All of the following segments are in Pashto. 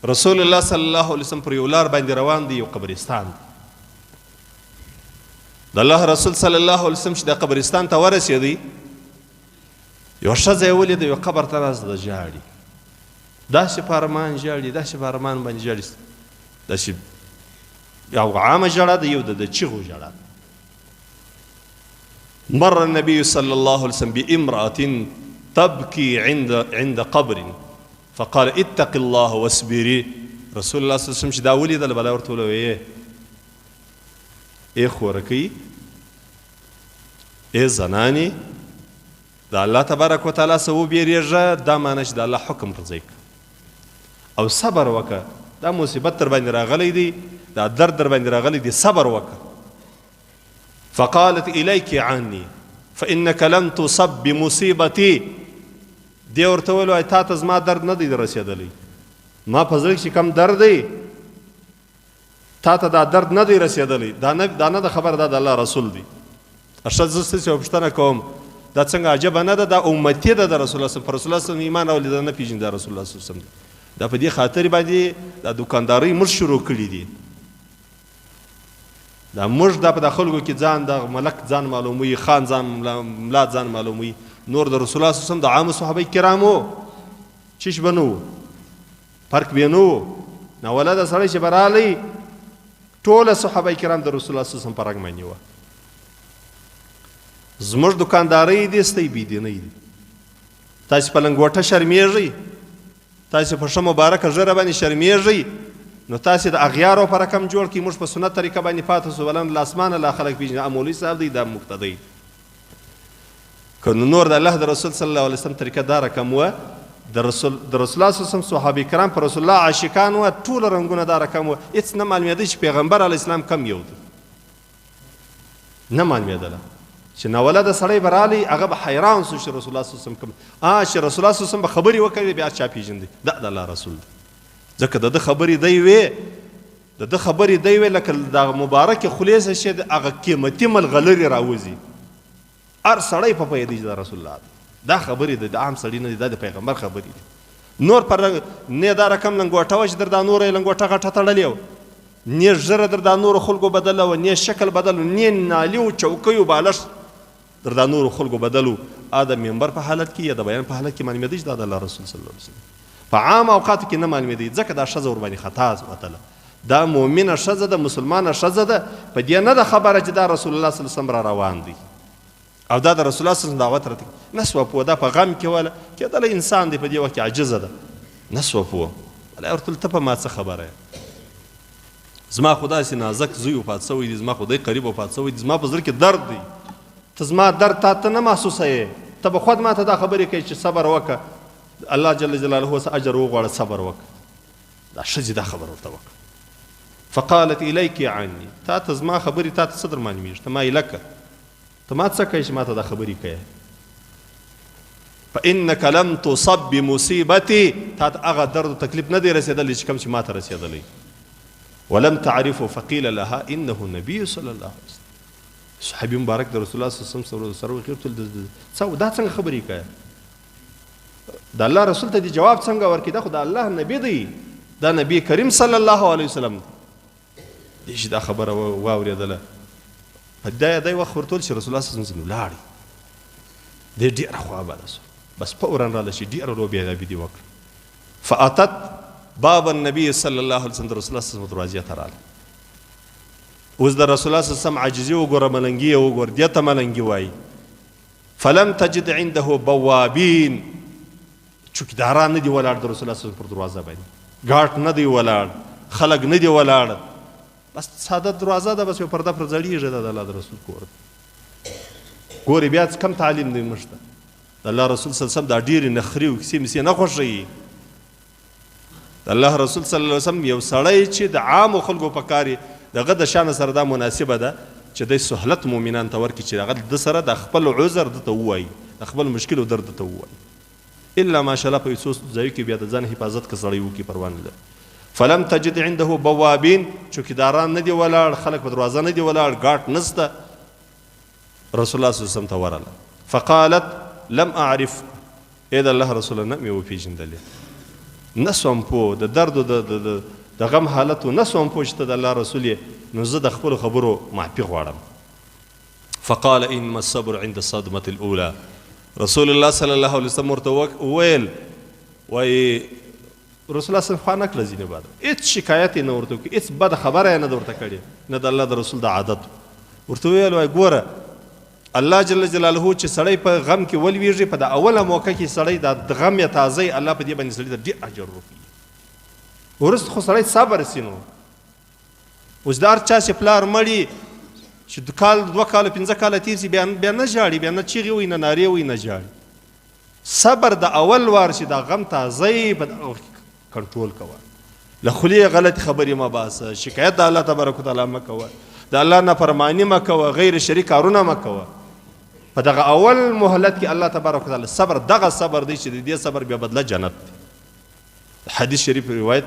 رسول الله صلی الله علیه وسلم پر یو لار باندې روان دی، یو قبرستان دی. د الله رسول صلی الله علیه وسلم چې د قبرستان ته ورسېدی، یو ښځه یې ولیده، یو قبر ته ناسته ده، ژاړي، داسې په ارمان ژاړي، داسې په ارمان باندې ژاړي، داسې یو عامه ژړا ده، یو د چیغو ژړا ده. مر النبي صلى الله عليه وسلم بامرأة تبكي عند قبر فقال اتق الله واصبري. رسول الله صلی الله علیه وسلم چې دا ولیدل، بلا ورته وویل، ای خورکۍ، ای زنانې، د الله تبارک وتعالی څخه وبېرېږه. دا معنی چې د الله حکم پر ځای او صبر وکړه. دا مصیبت در باندې راغلی دی، دا درد در باندې راغلی دی، صبر وکړه. فقالت الیک عني فانک لم تصب بمصیبتي. دې ورته وویل، وایي تا ته زما درد نه دی رسېدلی، ما په زړه کې کم درد دی تا ته دا درد نه دی رسېدلی. دا نه دا نه د خبره، دا د الله رسول دی. ښه، زه ستاسې یوه پوښتنه کوم، دا څنګه عجبه نه ده؟ دا امتي ده د رسول الله، پر رسول الله صلی ایمان راولي، دا نه پېژني دا رسول الله صلی الله علیه وسلم. دا په دې خاطر باندې دا دکاندارۍ موږ شروع کړي دي. دا موږ دا په د خلکو کې ځان د ملک ځان معلوموي، خان ځان، ملا ځان معلوموي. نور د رسول الله صلی الله علیه وسلم د عامو صحابه کرامو چیش به نه وو، فرق به نه وو. ناولده سړی چې به رالی، ټوله صحابه کرام د رسول الله صلی الله علیه وسلم په رنګ باندې وه. زموږ دکاندارۍ دي، ستۍ بېدینۍ دي. تاسې په لنګوټه شرمېږئ، تاسې په ښه مبارکه ږیره باندې شرمېږئ، نو تاسې د اغیارو په رقم جوړ کړئ. موږ په سنت طریقه باندې پاتې سو، بلند له اسمانه لا خلک پېژني، دا مولوي صاحب دی، دا مقتدی. که نو نور د الله د رسول صلی الله علیه وسلم طریقه دا رقم وه. د رسول د رسول الله صلی الله علیه وسلم صحابه کرام پر رسول الله عاشقان وه، ټول رنګونه دا رقم وه، هیڅ نه معلومېده چې پیغمبر علیه السلام کم یو دی، نه معلومېدله. چې ناولده سړی به رالی، هغه به حیران سو چې رسول الله صلی الله علیه وسلم کوم، چې رسول الله صلی الله علیه وسلم به خبرې وکړي، بیا چا پېژندي دا د الله رسول دی، ځکه د ده خبرې دی وې، د ده خبرې دی وې لکه دغه مبارکې خولې څخه چې هغه قیمتي ملغلرې راوځي، هر سړی په پوهېدی چې دا رسول الله دی. دا خبرې د عام سړي نه دي، دا د پیغمبر خبرې دي. نور پر نه دا رقم لنګوټه وه چې در دا نوره یې لنګوټه غټه تړلې وه، نه ږیره در دا نورو خلکو بدله وه، نه شکل بدل، نه نالي او چوکۍ او بالښت در دا نورو خلکو بدل و. د منبر په حالت کې یا د بیان په حالت کې معلومېده چې دا د الله رسول صلی الله علیه وسلم. په عام اوقاتو کې نه معلومېده، ځکه دا ښځه ورباندې خطا وتله. دا مؤمنه ښځه ده، مسلمانه ښځه ده، په دې نه ده خبره چې دا رسول الله صلی الله علیه وسلم را روان دی او دا د رسول الله صلی الله علیه وسلم دعوت راته نه سوه پوه. دا په غم کې وله کېدلی انسان دی، په دې وخت کې عاجزه ده، نه سوه پوه. ولا ورته ته په ما څه خبره یې، زما خو داسې نازک زوی وفات شوی دی، زما خو دی قریب وفات شوی دی، زما په زړه کې درد دی، ته زما درد تا ته نه محسوسوې، ته به خود ما ته دا خبرې کوې چې صبر وکړه، الله جل جلاله څخه اجر وغواړه، صبر وکړه. دا ښځې دا خبره ورته وکړه. فقالت الیک عني، تا ته زما خبرې تا ته څه در معلومېږي، ته ما ایله کړه، ته ما څه کوې چې ما ته دا خبرې کوې؟ فانک لم تصب بمصیبتي، تا ته هغه درد او تکلیف نه دی رسېدلی چې کوم چې ما ته رسېدلی. ولم تعرفه فقیل لها انه النبي صلی الله علیه وسلم. صحابي مبارک د رسول الله صلی الله علیه وسلم سره وخیرتل، څه دا څنګه خبرې کوي؟ د الله رسول ته دی جواب څنګه ورکړي؟ دا خو د الله نبی دی، دا نبی کریم صلی الله علیه وسلم دی. چې دا خبره واورېدله، په دا دی وخت ورتول چې رسول الله صلی الله علیه وسلم ولاړی، دی ډېره خوا بده سو، بس فورا راله چې ډېره لوبې ادبي دې وکړه. فاتت باب النبي صلی الله علیه وسلم، د رسول الله صلی الله علیه وسلم دروازې ته راله. اوس د رسول الله صلی الله علیه وسلم عاجزي وګوره، ملنګي یې وګوره، دې ته ملنګي وایي. فلم تجد عنده بوابین، چوکیداران نه دي ولاړ د رسول الله صلی الله علیه وسلم پر دروازه باندې، ګارډ نه دی ولاړ، خلک نه دي ولاړ، بس ساده دروازه ده، بس یو پرده پر ځړېږي، دا د الله د رسول کور دی. ګورې بیا کم تعلیم دی موږ ته. د الله رسول صلی الله علیه وسلم دا ډېرې نخرې او کیسې مسې نه خوښوي. د الله رسول صلی الله علیه وسلم یو سړی چې د عامو خلکو په کار دغه د شان سره دا مناسبه ده چې د سهولت مؤمنان ته ورکړي چې هغه د سره د خپل عذر ده ته ووایي، د خپل مشکل او درد ته ووایي. الا ماشاءالله په یو څو ځایو کې بیا د ځان حفاظت که سړی وکړي پروا نه لري. فلم تجد عنده بوابین، چوکیداران نه دي ولاړ، خلک په دروازه نه دي ولاړ، ګاټ نشته. رسول الله صلی الله علیه وسلم ته ورله، فقالت لم اعرف، ای د الله رسوله نه مې وپېژندلې. نه سوم پوه د درد د د غم حالت نه سوم پوه چې ته د الله رسول یې، نو زه د خپلو خبرو معافي غواړم. فقال انما الصبر عند الصدمة الاولى. رسول الله صلی الله علیه وسلم ورته وویل، وایي رسول الله صلی خوا نه کړه ځینې بعد هېڅ شکایت یې نه ورته وکړي، هېڅ بده خبره یې نه ده ورته کړې، نه د الله د رسول د عادت ورته وویل. وایي ګوره الله جل جلاله چې سړی په غم کې ولویږي، په د اوله موقع کې سړی د غم یې تازه، الله په دې باندې سړي ته ډېر اجر ورکوي. وروسته خو سړی صبر سي. نو اوس د هر چا چې پلار مړي چې کال 2 کاله 5 کاله تېر سي، بیا نه ژاړي، بیا نه چیغې وایي، نه نارې وایي، نه ژاړي. صبر د اول وار چې دا غم تازه یې په دغه وخت کې کنټرول کوه، له خولې غلطې خبرې مه باسه، شکایت د الله تبارک وتعالی مه کوه، د الله نافرماني مه کوه، غیر شرعي کارونه مه کوه. په دغه اول مهلت کې الله تبارک وتعالی صبر، دغه صبر دی چې د دې صبر بیا بدله جنت دی. حدیث شریف روایت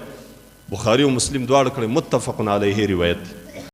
بخاری او مسلم دواړو کړی، متفق علیه روایت.